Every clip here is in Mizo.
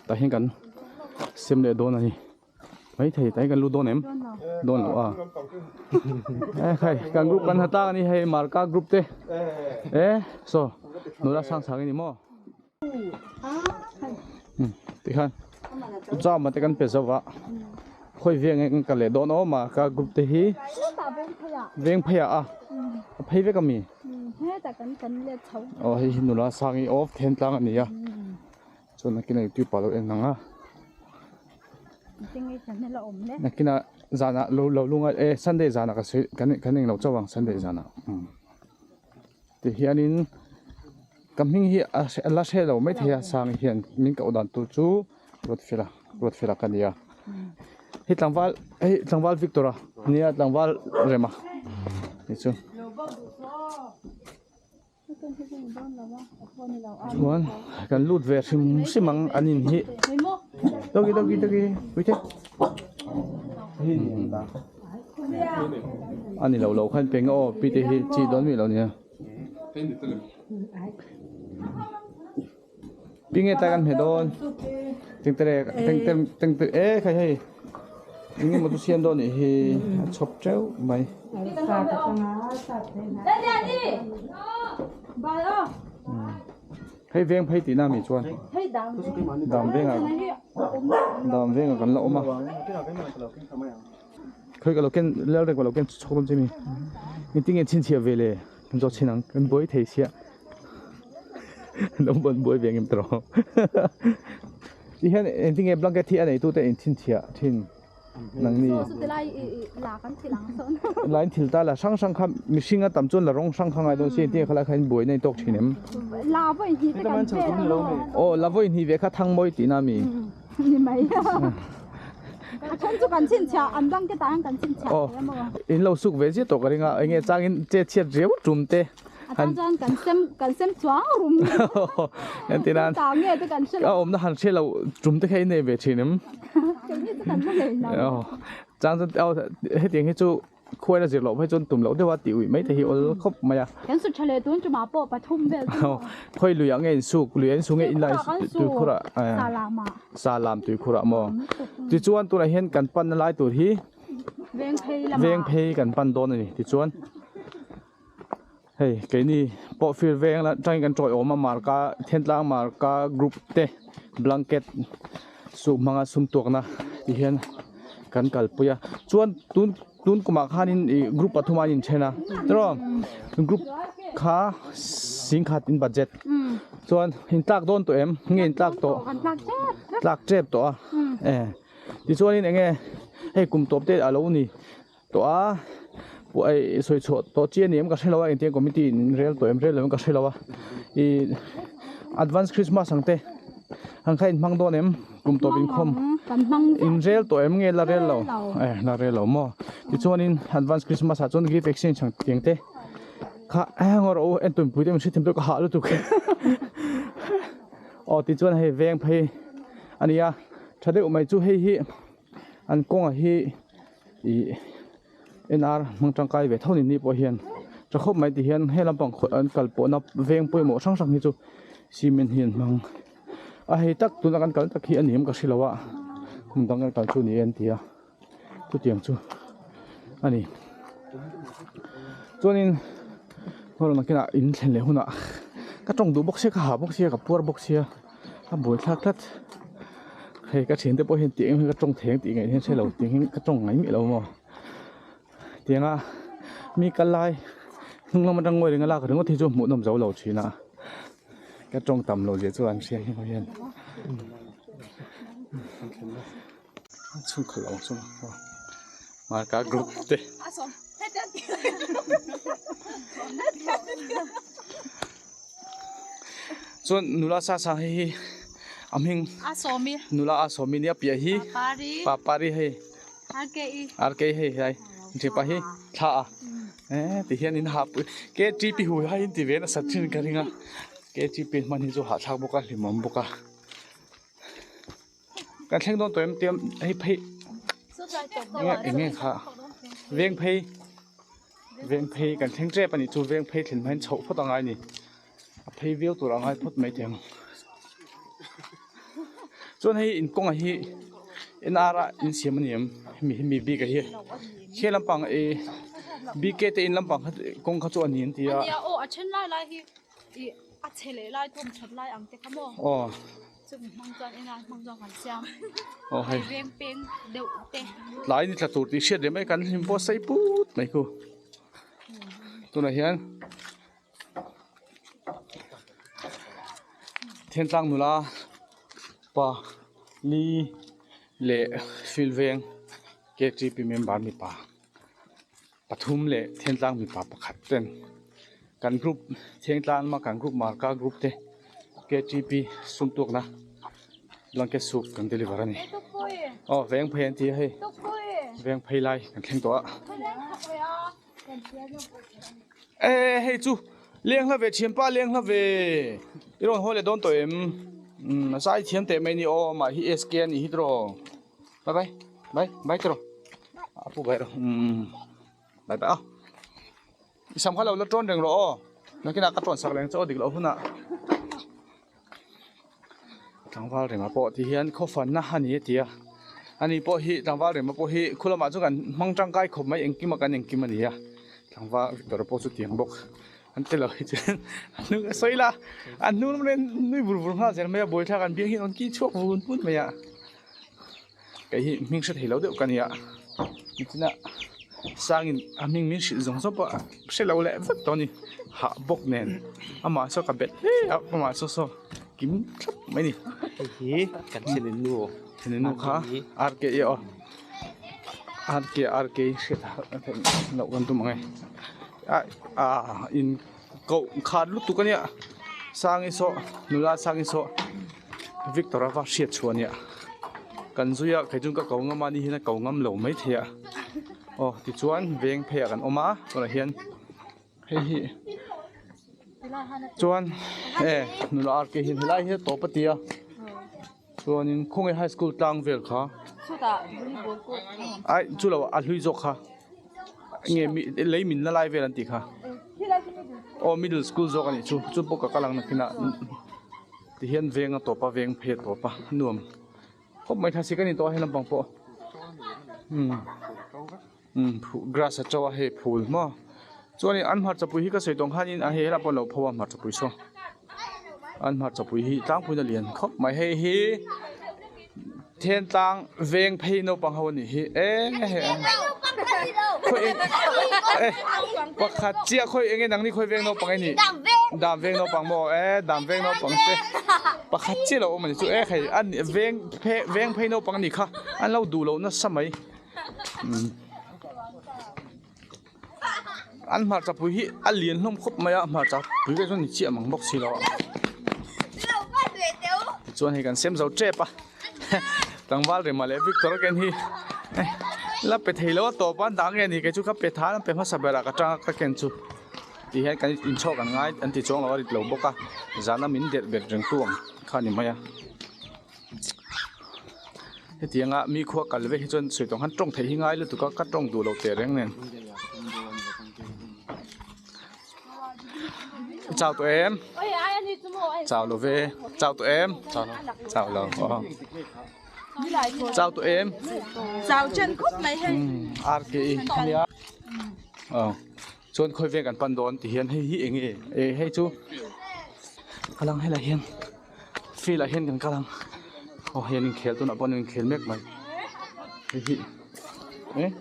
Tah hian kan sem leh dawn a ni. Maithei tah hian kan lut dawn em? Dawn lo a. E khai kan group kan ha tak a ni hei Marka group te. E saw nula sang sang i ni maw? Tikhan chama te kan pe zo va khawi veng nge kan kal leh dawn awm a ka group te hi veng phei ah a a phei vek ami aw hei hi nula sang hi off then tlang a ni a chuan nakinah youtube ah lo en ang a nakinah zanah lo lo lunga e sunday zanah ka sawi kan kan englo chauh ang sunday zanah Tihianin ka hming hi a la hre lo maithei a sang hian min koh dan tur chu Ruatfela Ruatfela ka nia hei tlangval hei tlangval Victor a nia tlangval Rema tih chu chuan kan lut ve hrim hrim ang an in hi dawki dawki dawki puite. A ni lo lo khan peng aw pi te hi chi dawn mi lo nia. Pi nge ta kan hme dawn. Teng tere teng teng teng te e khai hei. Enge maw chu siam dawn nih hi a chhawp teuh mai. Hei veng phei tihna mi chuan dam vengah dam vengah kan la awm a khawi ka lo ken lal reng ka lo ken chhawk dawn che mi engtin nge chhinchhiah ve le kan zawt chhin ang kan buai thei sia lo bawn buai ve ngem tawh ti hian engtin nge blanket hi a neitu te in chhinchhiah thin. Nangni line thil ta la hrang hrang kha mihring a tam chuan la rawng hrang kha ngai dawn si engtin nge khalai kha in buaina in tawk thin em? Aw la vawi hnih ve kha thang mawi tihna a mi? Aw in lo suk ve zia tawh ka ring a enge changin che chhiat riau tum te han chuan kan sem kan sem chuang rum entir nan ta nge te kan hre a awmna han hre lo tum te kha in nei ve thin em keini chu kan la nei lo aw chang chuan aw hetiang hi chu khuaina zir loh phei chuan tum loh deuha tih uih mai te hi awl khawp mai a kan su tha leh tun tumah pawh pathum vel chu khawi luiah nge in suk luiah in su nge in lai tuikhurah salam ah salam tuikhurah maw tichuan tunah hian kan panna lai tur hi veng phei lamah veng phei kan pan dawn a ni tichuan Hei keini pawh fir veng la tangin kan tawi awm a marka thentlang marka group te blanket suh hmanga sum tuakna ti hian kan kalpui a chuan tun tun kumah khanin ih group pathum a in then a tiraw group kha singkhat in budget chuan in tlak dawn tawh em nge in tlak tawh tlak tep tawh a e tichuanin eng nge hei kum tawp te a lo ni. Tawh a pawh ei sawi chhuah tawh chi a ni em ka hrelo a engtiang committee in rel tawh em rel lo em ka hrelo a ih advance christmas ang te ang kha in hmang dawn em kum tawp inkhawm in rel tawh em nge la rel lo e la rel lo maw tichuanin advance christmas ah chuan gift exchange ang tiang te kha eng rawh u en tumpui te min hrethiam tawh ka hah lutuk aw tichuan hei veng phei a ni a tha deuh mai chu hei hi an kawngah hi. Ih NR hmang tangkai ve tho ni ni pawh hian tha khawp mai ti hian he lampang khaw an kal pawhna veng pawimawh hrang hrang hi chu cement hi an hmang a hei tak tuna kan kal tak hi a ni em ka hre lo a hmun dang kan kal chu ni e an ti a chutiang chu a ni chuanin hmawlh nakinah in thlen leh hunah ka tawng duh bawk sia ka hah bawk sia ka puar bawk sia. A buai thlak tlat hei ka thiante pawh hian tiang hi ka tawng thei ang tih ngaih hian hre lo tiang hian ka tawng ngai miah lo maw tianga mi kal lai hnung lam atang ngawi reng a lak ringawt hi chu hmuh nawm zo lo thin a ka tawng tam lo zia chu an hria hi hian chhungkhat lo chu marka group te. Chuan nula sa sang hei hi a hming a sawmi nula a sawmi nia piah hi papari papari hei RKE RKE hei helai thipa hi thla a eh ti hian in ha pui KTP hu hai in ti ve nasa thin ka ring a KTP hman hi chu hahthlak bawk a hlimawm bawk a kan thleng dawn tawh em tiam hei phei enge enge kha veng phei. Veng phei kan thleng tep a nih chu veng phei thlen hmain chhoh phawt a ngai a ni a phei viau tur a ngai phawt mai thei ang. Chuan hei in kawngah hi NR ah in siam a ni em hemi hemi bik ah hi he lampang ih BK te in lampang kha kawng kha chu a ni an ti a. Nia aw a then lai lai hi ih a chhe leh lai thawm that lai ang te kha maw. Aw. Chumi hmang chuan NR hmang chuan kan siam. Aw hei. Veng peng deuh te. Tlai ni tla tur tih hriat leh mai kan hlim pawh sei put mai khu. Tunah hian. Thentlang nula pa li leh field veng K_T_P member mipa pathum leh thentlang mipa pakhat ten kan group thentlang lama kan group marka group te K_T_P sum tuakna blanket soup kan deliver a ni aw veng phei an ti a hei veng phei lai kan thleng tawh a. E hei chu leng hla ve thianpa leng hla ve i rawn haw leh dawn tawh em umm a zai thiam teh mai ni aw amah hi SK a nih hi tiraw bye bye bye bye tiraw a pu bai rawh umm bye bye aw i sam kha lo la tawn reng rawh aw nakinah ka tawn sak leng che aw dik loh hunah. Tlangval rema pawh ti hian khaw fanna a ni a ti a ani pawh hi tlangval rema pawh hi khu lamah chuan kan hmang tangkai khawp mai engkim a kan engkim a ni a tlangval Victor pawh chu tiang bawk an ti lo hi chuan a hnung a sawi la a hnung lamah hian nui vur vur nghal zel mai a buaithlak an biang hi an rawn kih chhuak vun vun mai a. Kei hi hming hre thei lo deuh ka nia nichina sangin a hming min hrilh zawng zawng pawh hre lo leh vek tawh a ni hah bawk nen amah saw ka bet hle a amah saw saw kim thlap mai a ni. Hei hi kan thlenin nu thlenin nu kha R K E aw R K R K hriat loh kan tum ang e a in koh khat lutuk a nia sangi saw nula sangi saw Victor a va hriat chhuah a nia kan zui a kei chuan ka ko ngam a ni hian a ko ngam lo maithei a aw tichuan veng pheiah kan awm a tunah hian hei hi chuan e nula R K hian helai hi a tawp a ti a chuanin khawnge high school tlang vel kha ai chu lo a hlui zawk kha nge lei min la lai vel an tih kha aw middle school zawk a nih chu chu pawh ka kal ang nakinah ti hian veng a tawp a veng phei a tawp a nuam khawp mai thla si ka ni tawh a he lampang pawh umm umm grass a to a hei phul maw chuanin an hmarchapui hi ka sawi tawng khanin a hei helaiah pawh an lo pho a hmarchapui saw an hmarchapui hi tlangpuiin a lian khawp mai hei hi Thentlang veng phei naupang ho anih hi e khawi eng e pakhat chiah khawi enge nangni khawi veng naupang eng nih dam veng naupang maw e dam veng naupang te pakhat chiah lo awm ani chu e hei an veng veng phei naupang anih kha an lo duh loh nasa mai An hmarcha pui hi a lian hlawm khawp mai a hmarcha pui te chuan ni chiah mang bawk si lo a tichuan hei kan sem zo tep a tlangval rema leh Victor ken hi la pe thei lo a tawp a dang nge ni kei chu ka pe than a pe hmasa berah ka tang a ka ken chu ti hian kan inchhawk an ngai an ti chuang lo a rit lo bawk a zana min delh bet reng tu ang kha a ni mai a. Hetianga mi khua kal ve hi chuan sawi tawng khan tawng theih hi ngai lutuk a ka tawng duh lo teh reng nen chau tawh em chau lo ve chau tawh em chau lo aw chau tawh em chau chen khawp mai hei R K E nia aw chuan khawi veng kan pan dawn ti hian hei hi eng nge e hei chu ka lang helai hian. Field ah hian kan kal ang aw hei an inkhel tunah pawh an inkhel mek mai hei hi eh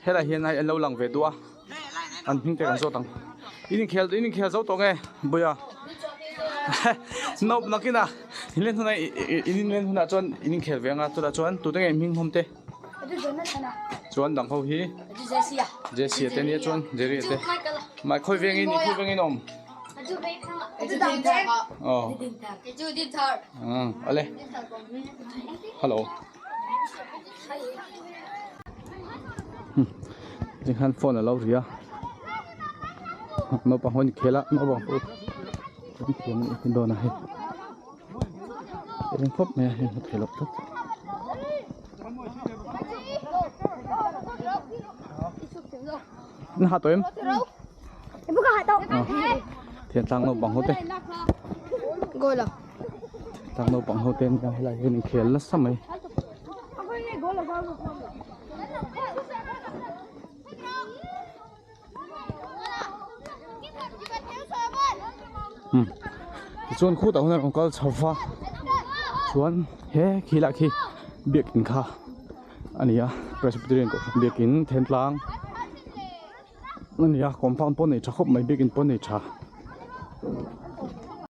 helai hian hei an lo lang ve duh a an hming te kan zawt ang in inkhel in inkhel zo tawh nge buia nope nakinah in len hunah in in len hunah chuan in inkhel ve anga chutah chuan tute nge hming hlawm te chuan dang ho hi Jesse a te nia chuan Jerry a te mai khawi vengin i khawi vengin awm. Awle hello tikhan phone alo ri a naupang ho an inkhel a naupang pawh an thiam a ni dawn a hei eng khawp mai a hei hmu thei loh tlat na ha tawh em thian tlang naupang ho te Thentlang naupang ho te an nia helai hian inkhel nasa mai. Tichuan khutah hun a rawn kal chho va chuan he khi lah khi biakin kha a ni a Presbyterian kohhran biakin Thentlang a ni a compound pawh nei tha khawp mai biakin pawh nei tha.